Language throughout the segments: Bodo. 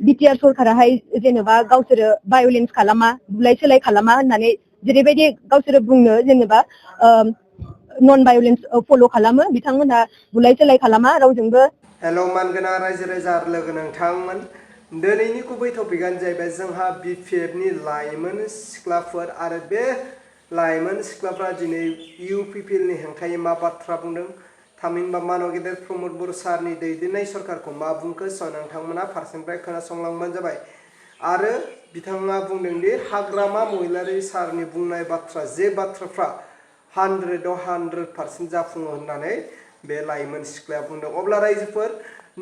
बिटिआर सरकाराहाय जेनेबा गावसोरो भायलेन्स खालामा बुलाय सोलाय खालामा होननानै जेरैबायदि गावसोरो बुंनो जेनेबा नन भायलेन्स फल' खालामो बिथांमोनहा बुलाय सोलाय खालामा रावजोंबो। हेल' मानगोनां रायजो राजा लोगो नोंथांमोन, दिनैनि गुबै टपिकआनो जाहैबाय जोंहा बिपिएफनि लाइमोन सिख्लाफोर आरो बे लाइमोन सिख्लाफ्रा दिनै UPPLनि हेंथायै मा बाथ्रा बुंदों, थामहिनबा मानव गेदेर प्रमद बर' सारनि दैदेननाय सरकारखौ मा बुंखो नोंथांमोना फारसेनिफ्राय खोनासंलांबानो जाबाय। आरो बिथाङा बुंदोंदि हाग्रामा महिलारि सारनि बुंनाय बाथ्रा जे बाथ्राफ्रा 100 आव 100% जाफुङो होननानै बे लाइमोन सिख्लाया बुंदों। अब्ला रायजोफोर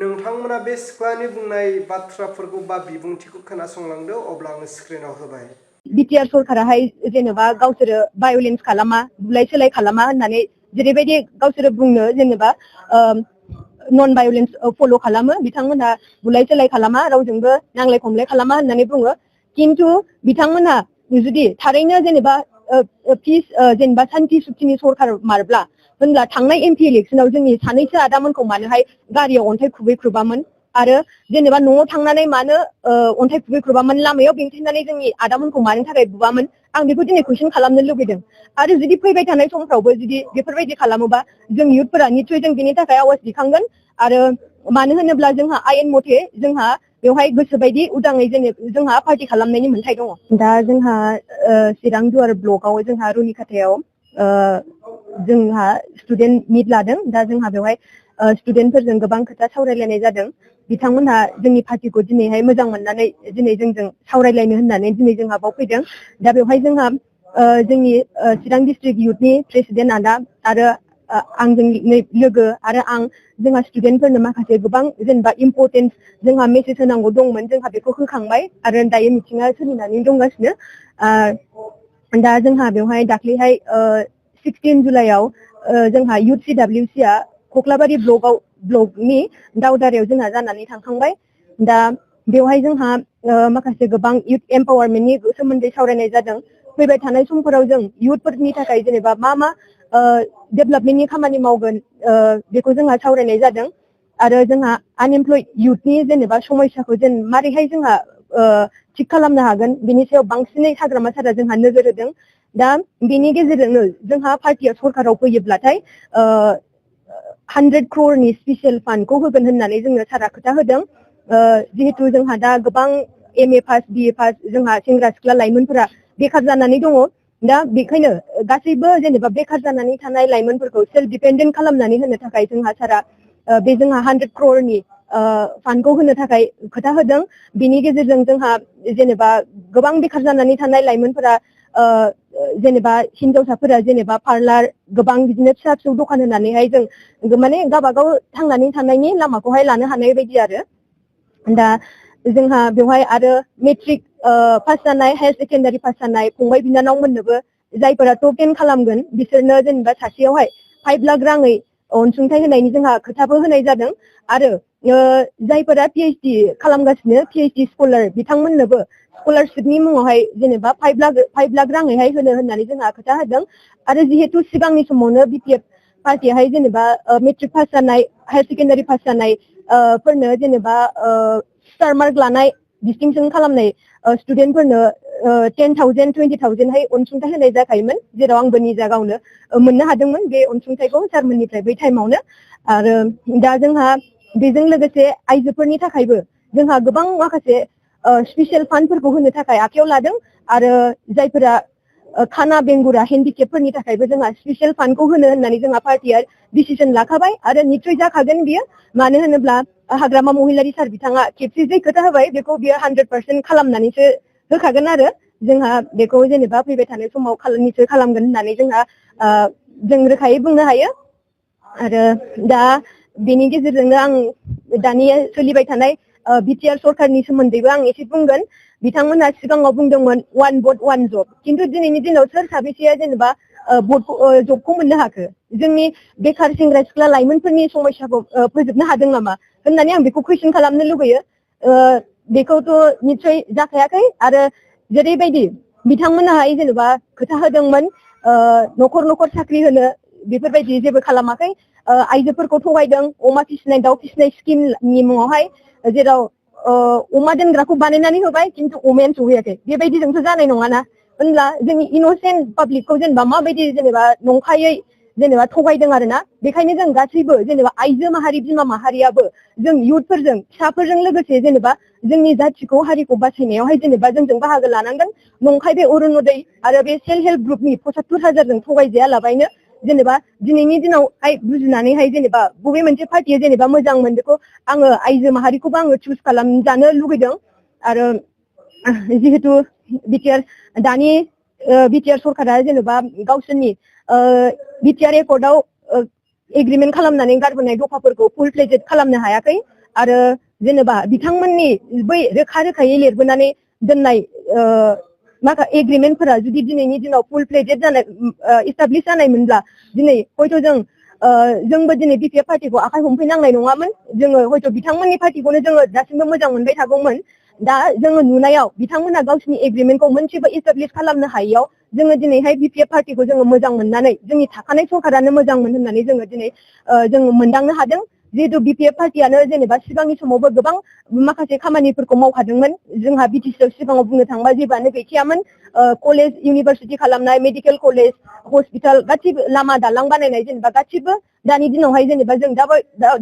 नोंथांमोना बे सिख्लानि बुंनाय बाथ्राफोरखौ बा बिबुंथिखौ खोनासंलांदो, अब्ला आङो स्क्रिनाव होबाय। बिटिआर सरकाराहाय जेनेबा गावसोरो भायलेन्स खालामा बुलाय सोलाय खालामा होननानै जेरैबायदि गावसोरो बुंनो जेनेबा नन भायलेन्स फल' खालामो बिथांमोनहा बुलाय सोलाय खालामा रावजोंबो नांलाय खमलाय खालामा होननानै बुङो। किन्तु बिथांमोनहा जुदि थारैनो जेनेबा पिस जेनेबा सान्थि सुक्तिनि सरकार मारब्ला होनब्ला थांनाय MP इलेक्सनाव जोंनि सानैसो आदामोनखौ मानोहाय गारियाव अन्थाइ खुबैख्रुबामोन आरो जेनेबा न'आव थांनानै मानो अन्थाइ खुबैख्रुबामोन, लामायाव बेंथेनानै जोंनि आदामोनखौ मानि थाखाय बुवामोन, आं बेखौ दिनै कुइसन खालामनो लुबैदों। आरो जुदि फैबाय थानाय समफ्रावबो जुदि बेफोरबायदि खालामोबा जों इयुथफोरा निस्सय जों बेनि थाखाय आवाज दिखांगोन। आरो मानो होनोब्ला जोंहा आयेन मथे जोंहा बेवहाय गोसोबायदि उदाङै जोंहा पार्टि खालामनायनि मोन्थाय दङ। दा जोंहा चिरां दुवार ब्लकआव जोंहा रुनिखाथायाव जोंहा स्टुडेन्ट मिट लादों। दा जोंहा बेवहाय स्टुडेन्टफोरजों गोबां खोथा सावरायलायनाय जादों। बिथांमोनहा जोंनि पार्टिखौ दिनैहाय मोजां मोननानै दिनै जोंजों सावरायलायनो होननानै दिनै जोंहा बाव फैदों। दा बेवहाय जोंहा जोंनि चिरां डिस्ट्रिक्ट इउथनि प्रेसिडेन्ट आदा आरो आंजों लोगो आरो आं जोंहा स्टुडेन्टफोरनो माखासे गोबां जेनेबा इम्परटेन्ट जोंहा मेसेज होनांगौ दंमोन, जोंहा बेखौ होखांबाय आरो दायो मिटिङा सोलिनानै दंगासिनो। दा जोंहा बेवहाय दाख्लैहाय 16 जुलाइआव जोंहा इउथ CWCआ कक्लाबारि ब्लकनि दावदारायाव जोंहा जानानै थांखांबाय। दा बेवहाय जोंहा माखासे गोबां इउथ एम्पावारमेन्टनि सोमोन्दै सावरायनाय जादों। फैबाय थानाय समफोराव जों इउथफोरनि थाखाय जेनेबा मा डेभेलपमेन्टनि खामानि मावगोन बेखौ जोंहा सावरायनाय जादों। आरो जोंहा आनएमप्लयड इउथनि जेनेबा समस्याखौ मारैहाय जोंहा थिग खालामनो हागोन बेनि सायाव बांसिनै हाग्रामा सारा जोंहा नोजोर होदों। दा बेनि गेजेरजोंनो जोंहा पार्टिया सरकाराव फैयोब्लाथाय 100 crore स्पेसियेल फान्डखौ होगोन होननानै जोंनो सारा खोथा होदों। जिहेतु जोंहा दा गोबां MA पास BA पास जोंहा सेंग्रा सिख्ला लाइमोनफोरा बेखार जानानै दङ। दा बेखायनो गासैबो जेनेबा बेखार जानानै थानाय लाइमोनफोरखौ सेल्फ डिपेन्डेन्ट खालामनानै होनो थाखाय जोंहा सारा बे जोंहा 100 crore फान्डखौ होनो थाखाय खोथा होदों। बेनि गेजेरजों जोंहा जेनेबा गोबां बेखार जानानै थानाय लाइमोनफोरा जेनेबा हिनजावसाफोरा जेनेबा पार्लार गोबां बिदिनो फिसा फिसौ दखान होनानैहाय जों माने गावबागाव थांनानै थानायनि लामाखौहाय लानो हानाय बायदि आरो। दा जोंहा बेवहाय आरो मेट्रिक पास जानाय हायार सेकेन्डारि पास जानाय फंबाय बिनानावमोननोबो जायफोरा टप 10 खालामगोन बिसोरनो जेनेबा सासेयावहाय 5 लाख राङै अनसुंथाइ होनायनि जोंहा खोथाबो होनाय जादों। आरो जायफोरा PhD खालामगासिनो PhD स्कलार बिथांमोननोबो स्कलारशिपनि मुङावहाय जेनेबा 5 लाख राङैहाय होनो होननानै जोंहा खोथा होदों। आरो जिहेतु सिगांनि समावनो BPF पार्टियाहाय जेनेबा मेट्रिक पास जानाय हायार सेकेन्डारि पास जानाय फोरनो जेनेबा स्टार मार्क लानाय डिस्टिंसन खालामनाय स्टुडेन्टफोरनो 10,000 20,000 हाय अनसुंथाइ होनाय जाखायोमोन, जेराव आंबो निजा गावनो मोननो हादोंमोन बे अनसुंथाइखौ सारमोननिफ्राय बै टाइमावनो। आरो दा जोंहा बेजों लोगोसे आइजोफोरनि थाखायबो जोंहा गोबां माखासे स्पेसियेल फान्डफोरखौ होनो थाखाय आखायाव लादों। आरो जायफोरा खाना बेंगुरा हेन्डिकेपफोरनि थाखायबो जोंहा स्पेसियेल फान्डखौ होनो होननानै जोंहा पार्टिया डिसिसन लाखाबाय आरो निस्सय जाखागोन बियो। मानो होनोब्ला हाग्रामा महिलारि सार बिथाङा खेबसे जे खोथा होबाय बेखौ बियो 100% खालामनानैसो होखागोन आरो जोंहा बेखौ जेनेबा फैबाय थानाय समाव निस्सय खालामगोन होननानै जोंहा जों रोखायै बुंनो हायो। आरो दा बेनि गेजेरजोंनो आं दानि सोलिबाय थानाय बिटिआर सरकारनि सोमोन्दैबो आं एसे बुंगोन। बिथांमोनहा सिगाङाव बुंदोंमोन 1 vote 1 job, किन्तु दिनैनि दिनाव सोर साबेसेया जेनेबा जबखौ मोननो हाखो? जोंनि बेखार सेंग्रा सिख्ला लाइमोनफोरनि समस्याखौ फोजोबनो हादों नामा होननानै आं बेखौ कुइसन खालामनो लुगैयो। बेखौथ' निस्सय जाखायाखै। आरो जेरैबायदि बिथांमोनाहाय जेनेबा खोथा होदोंमोन न'खर न'खर साख्रि होनो, बेफोरबायदि जेबो खालामाखै। आइजोफोरखौ थगायदों अमा फिसिनाय दाउ फिसिनाय स्किमनि मुङावहाय, जेराव अमा दोनग्राखौ बानायनानै होबाय खिन्थु अमायानो सहैयाखै बेबायदिजोंथ' जानाय नङाना होनब्ला जोंनि इनोसेन्ट पाब्लिकखौ जेनेबा माबायदि जेनेबा नंखायै जेनेबा थगायदों आरोना बेखायनो जों गासैबो जेनेबा आइजो माहारि बिमा माहारियाबो जों युथफोरजों फिसाफोरजों लोगोसे जेनेबा जोंनि जाथिखौ हारिखौ बासायनायावहाय जेनेबा जोंजों बाहागो लानांगोन नंखाय बे अरुणोदय आरो बे सेल्फ हेल्प ग्रुपनि 75,000जों थगायजायालाबायनो जेनेबा दिनैनि दिनावहाय बुजिनानैहाय जेनेबा बबे मोनसे पार्टिया जेनेबा मोजांमोन बेखौ आङो आइजो माहारिखौबो आङो चुज खालामजानो लुगैदों आरो जिहेतु बिटिआर दानि बिटिआर सरकारा जेनेबा गावसोरनि बिटिआर एकर्डआव एग्रिमेन्ट खालामनानै गारबोनाय दफाफोरखौ फुल फ्लेजेड खालामनो हायाखै आरो जेनेबा बिथांमोननि बै रोखा रोखायै लिरबोनानै दोननाय माखासे एग्रिमेन्टफोरा जुदि दिनैनि दिनाव फुल फ्लेजेड जानाय इस्टाब्लिश जानायमोनब्ला दिनै हयथ' जोंबो दिनै बिपिएफ पार्टिखौ आखाइ हमफैनांनाय नङामोन जोङो हयथ' बिथांमोननि पार्टिखौनो जोङो दासिमबो मोजां मोनबाय थागौमोन दा जोङो नुनायाव बिथांमोना गावसिनि एग्रिमेन्टखौ मोनसेबो इस्टाब्लिश खालामनो हायैयाव जोङो दिनैहाय बिपिएफ पार्टिखौ जोङो मोजां मोननानै जोंनि थाखानाय सरकारानो मोजांमोन होननानै जोङो दिनै जोङो मोनदांनो हादों जिहेतु बिपिएफ पार्टियानो जेनेबा सिगांनि समावबो गोबां माखासे खामानिफोरखौ मावखादोंमोन जोंहा बिटिसिआव सिगाङाव बुंनो थाङोबा जेबोआनो गैखायामोन कलेज इउनिभारसिटि खालामनाय मेडिकेल कलेज हस्पिटाल गासिबो लामा दालां बानायनाय जेनेबा गासिबो दानि दिनावहाय जेनेबा जों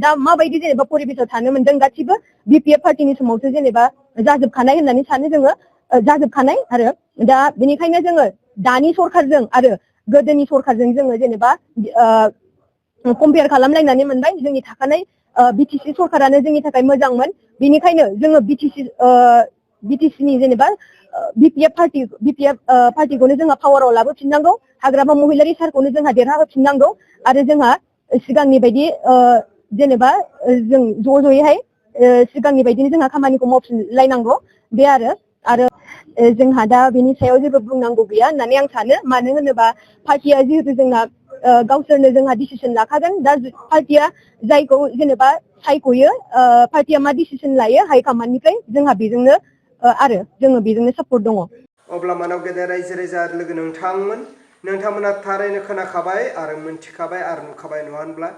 दा माबायदि जेनेबा परिबेसाव थानो मोनदों गासिबो बिपिएफ पार्टिनि समावसो जेनेबा जाजोबखानाय होननानै सानो जोङो जाजोबखानाय आरो दा बेनिखायनो जोङो दानि सरकारजों आरो गोदोनि सरकारजों जोङो जेनेबा कम्पेयार खालामलायनानै मोनबाय जोंनि थाखानाय बिटिसि सरकारानो जोंनि थाखाय मोजांमोन बेनिखायनो जोङो बिटिसिनि जेनेबा बिपिएफ पार्टिखौनो जोंहा पावाराव लाबोफिननांगौ हाग्रामा महिलारि सारखौनो जोंहा देरहाहोफिननांगौ आरो जोंहा सिगांनि बायदि जेनेबा जों ज'यैहाय सिगांनि बायदिनो जोंहा खामानिखौ मावफिनलायनांगौ बे आरो जोंहा दा बेनि सायाव जेबो बुंनांगौ गैया होननानै आं सानो मानो होनोबा पार्टिया जिहेतु जोंना गावसोरनो जोंहा डिसिसन लाखागोन दा पार्टिया जायखौ जेनेबा सायख'यो पार्टिया मा डिसिसन लायो हाइकमान्डनिफ्राय जोंहा बेजोंनो जोङो बेजोंनो सापर्ट दङ। अब्ला मानाव गेदेर रायजो राजा लोगो नोंथांमोना थारैनो खोनाखाबाय आरो मोनथिखाबाय आरो नुखाबाय नङा होनब्ला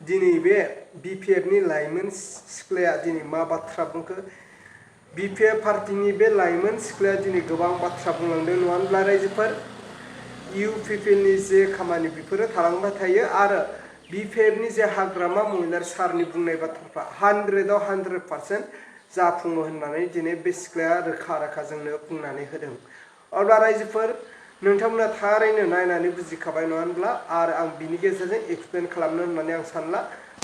दिनै बे बिपिएफनि लाइमोन सिख्लाया दिनै मा बाथ्रा बुंखो बिपिएफ पार्टिनि बे लाइमोन सिख्लाया दिनै गोबां बाथ्रा बुंलांदों नङा होनब्ला रायजोफोर UPPLनि जे खामानि बेफोरो थालांबाय थायो आरो बिपिएफनि जे हाग्रामा महिलारि सारनि बुंनाय बाथ्राफ्रा 100आव 100% जाफुङो होननानै दिनै बे सिख्लाया रोखा रोखा जोंनो बुंनानै होदों अब्ला रायजोफोर नोंथांमोना थारैनो नायनानै बुजिखाबाय नङा होनब्ला आरो आं बिनि गेजेरजों एक्सप्लेन खालामनो होननानै आं सानला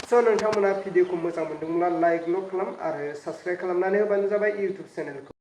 स' नोंथांमोना भिडिअखौ मोजां मोनदोंब्ला लाइकल' खालाम आरो साबस्क्राइब खालामनानै होबानो जाबाय इउटुब चेनेलखौ।